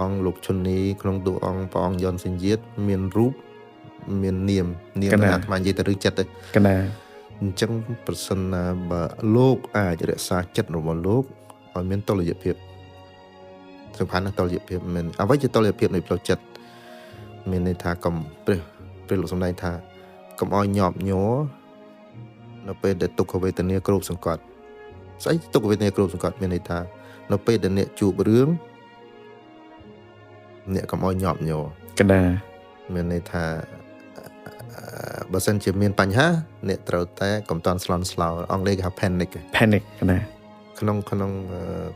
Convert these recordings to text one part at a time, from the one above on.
អង្គលោកឈុននីក្នុងតួអង្គព្រះអង្គយ៉នសញ្ជាតិមានរូបមាននាមនាមអាត្មានិយាយទៅរឿងចិត្តទេ កណា អញ្ចឹងប្រសិនណាបើលោកអាចរក្សាចិត្តរបស់លោកឲ្យមានតុល្យភាពសំខាន់ណាស់តុល្យភាពមានអ្វីជាតុល្យភាពនៃផ្លូវចិត្តមានន័យថាកុំព្រះព្រះលោកសម្ដែងថាកុំឲ្យញាប់ញ័រនៅពេលដែលទុក្ខវេទនាគ្របសង្កត់ស្អីទុក្ខវេទនាគ្របសង្កត់មានន័យថានៅពេលដែលអ្នកជួបរឿងអ្នកកុំឲ្យញាប់ញ័រ កណា មានន័យថាបើសិនជាមានបញ្ហាអ្នកត្រូវតែកុំតន់ស្លន់ស្លោអង់គ្លេសគេហៅ panic panic កណា ក្នុងក្នុង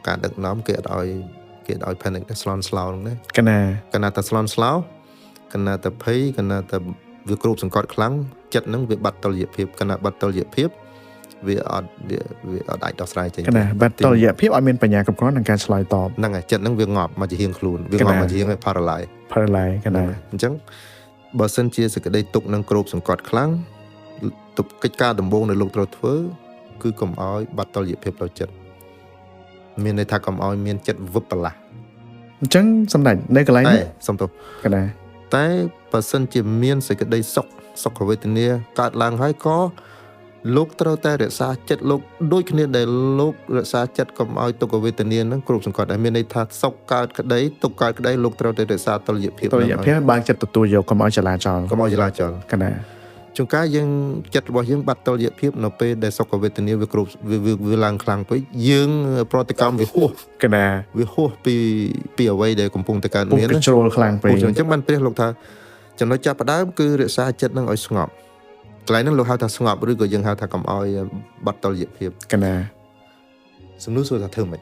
ការដឹកនាំគេអត់ឲ្យគេអត់ឲ្យ panic ទេស្លន់ស្លោហ្នឹងណា កណា កណាតែស្លន់ស្លោកណាតែភ័យកណាតែវាគ្របសង្កត់ខ្លាំងចិត្តហ្នឹងវាបាត់តុល្យភាពកណាបាត់តុល្យភាពវាអត់វាវាអត់អាចដោះស្រាយចេញ កណាបាត់តុល្យភាពឲ្យមានបញ្ញាគ្រប់គ្រាន់ក្នុងការឆ្លើយតប ហ្នឹងហើយចិត្តហ្នឹងវាងាប់មកជាហៀងខ្លួនវាងាប់មកជាហៀងឲ្យ paralyze paralyze កណា អញ្ចឹងបើសិនជាសេចក្តីទុក្ខនឹងគ្របសង្កត់ខ្លាំងទុកកិច្ចការដំបូងដែលលោកត្រូវធ្វើគឺកុំឲ្យបាត់តុល្យភាពផ្លូវចិត្តមានន័យថាកុំឲ្យមានចិត្តវិបលាស់ អញ្ចឹងសម្ដេចនៅកន្លែង តែ នេះ សុំទោស កណា តែបើសិនជាមានសេចក្តីសុខសុខវេទនាកើតឡើងហើយក៏លោកត្រូវតែរក្សាចិត្តលោកដូចគ្នាដែលលោករក្សាចិត្តកុំឲ្យទុក្ខវេទនានឹងគ្រប់សង្កត់ដែរមានន័យថាសុខកើតក្តីទុក្ខកើតក្តីលោកត្រូវតែរក្សាតុល្យភាព តុល្យភាពបើកចិត្តទទួលយកកុំឲ្យចលាចល កុំឲ្យចលាចល កណា ជួនកាលយើងចិត្តរបស់យើងបាត់តុល្យភាពនៅពេលដែលសុខវេទនាវាគ្រប់វាវាឡើងខ្លាំងពេកយើងប្រតិកម្មវាហួស កណា វាហួសពីពីអ្វីដែលកំពុងតែកើត ពុក មាន កជ្រុលខ្លាំងពេក អញ្ចឹងបានព្រះលោកថាចំណុចចាប់ផ្ដើមគឺរក្សាចិត្តនឹងឲ្យស្ងប់កន្លែងហ្នឹងលោកហៅថាស្ងប់ឬក៏យើងហៅថាកុំឲ្យបាត់តុល្យភាព កណា សំណួរសួរថាធ្វើម៉េច